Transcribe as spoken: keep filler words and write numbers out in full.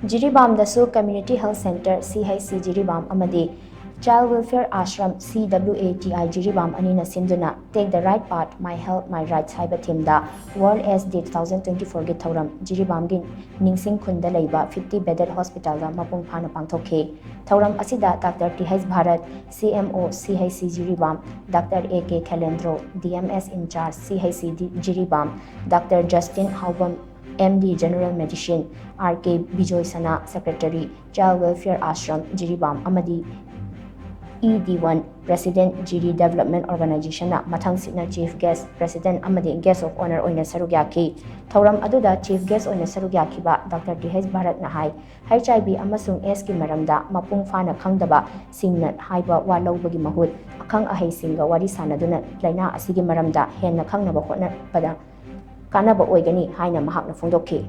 ꯖꯤꯔꯤꯕꯥꯝꯗꯁꯨ Community Health Centre, C H C Jiribam ꯑꯃꯗꯤ Child Welfare Ashram, C W A T I Jiribam ꯑꯅꯤꯅ ꯁꯤꯟꯗꯨꯅ Take the Right Path, My Health, My Rights ꯍꯥꯏꯕ themeꯗ World AIDS Day two thousand twenty-fourꯒꯤ ꯊꯧꯔꯝ ꯖꯤꯔꯤꯕꯥꯝꯒꯤ ꯅꯤꯡꯁꯤꯡ ꯈꯨꯟꯗ ꯂꯩꯕ fifty bedded hospitalꯗ ꯃꯄꯨꯡ ꯐꯥꯅ ꯄꯥꯡꯊꯣꯛꯈꯤ꯫ ꯊꯧꯔꯝ ꯑꯁꯤꯗ Doctor T H Bharat, C M O, C H C Jiribam, Doctor A K Khelendro, D M S in charge, C H C Jiribam, Doctor Justin Haobam, M D General Medicine, R K Bijoy Sana, Secretary, Child Welfare Ashram, Jiribam ꯑꯃꯗꯤ E D one, President, Jiri Development Organizationꯅ ꯃꯊꯪꯁꯤꯠꯅ Chief Guest, President ꯑꯃꯗꯤ Guest of Honour ꯑꯣꯏꯅ ꯁꯔꯨꯛ ꯌꯥꯈꯤ꯫ ꯊꯧꯔꯝ ꯑꯗꯨꯗ Chief Guest ꯑꯣꯏꯅ ꯁꯔꯨꯛ ꯌꯥꯈꯤꯕ Doctor T H Bharatꯅ high, H I V ꯑꯃꯁꯨꯡ AIDSꯀꯤ ꯃꯔꯝꯗ ꯃꯄꯨꯡ ꯐꯥꯅ ꯈꯪꯗꯕꯁꯤꯡꯅ ꯍꯥꯏꯕ ꯋꯥ ꯂꯧꯕꯒꯤ ꯃꯍꯨꯠ, ꯑꯈꯪ ꯑꯍꯩꯁꯤꯡꯒ ꯋꯥꯔꯤ ꯁꯥꯅꯗꯨꯅ ꯂꯥꯏꯅꯥ ꯑꯁꯤꯒꯤ ꯃꯔꯝꯗ ꯍꯦꯟꯅ ꯈꯪꯅꯕ ꯍꯣꯠꯅꯕꯗ ꯀꯥꯟꯅꯕ ꯑꯣꯏꯒꯅꯤ ꯍꯥꯏꯅ ꯃꯍꯥꯛꯅ ꯐꯣꯡꯗꯣꯛꯈꯤ꯫